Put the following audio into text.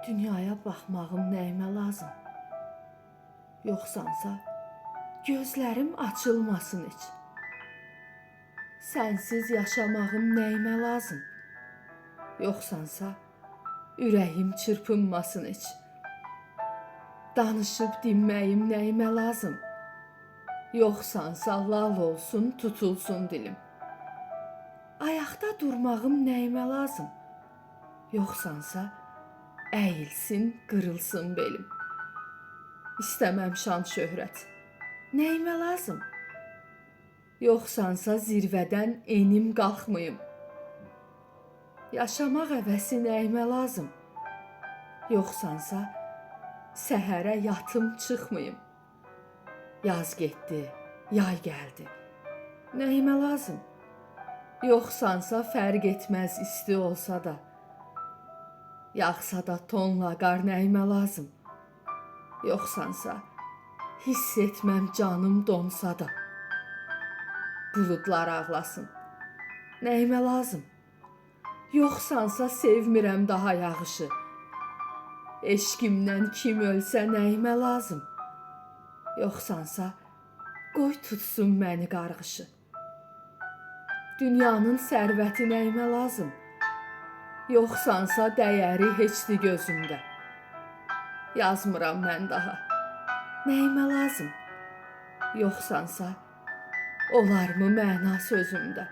Dünyaya baxmağım nəyimə lazım? Yoxsansa gözlərim açılmasın heç. Sənsiz yaşamağım nəyimə lazım? Yoxsansa ürəyim çırpınmasın heç. Danışıb dinməyim nəyimə lazım? Yoxsansa lal olsun, tutulsun dilim. Ayaqda durmağım nəyimə lazım? Yoxsansa əyilsin, qırılsın belim. İstəməm şan şöhrət. Nəyimə lazım? Yoxsansa zirvədən enim qalxmayım. Yaşamaq həvəsi nəyimə lazım? Yoxsansa səhərə yatım çıxmayım. Yaz getdi, yay gəldi. Nəyimə lazım? Yoxsansa fərq etməz isti olsa da. Yağsa da tonla qar nəyimə lazım? Yoxsansa hiss etməm canım donsa da. Buludlar ağlasın. Nəyimə lazım? Yoxsansa sevmirəm daha yağışı. Eşqimdən kim ölsə nəyimə lazım? Yoxsansa qoy tutsun məni qarğışı. Dünyanın sərvəti nəyimə lazım? Yoxsansa dəyəri heçdir gözümdə. Yazmıram mən daha. Nəyimə lazım? Yoxsansa olarmı məna sözümdə?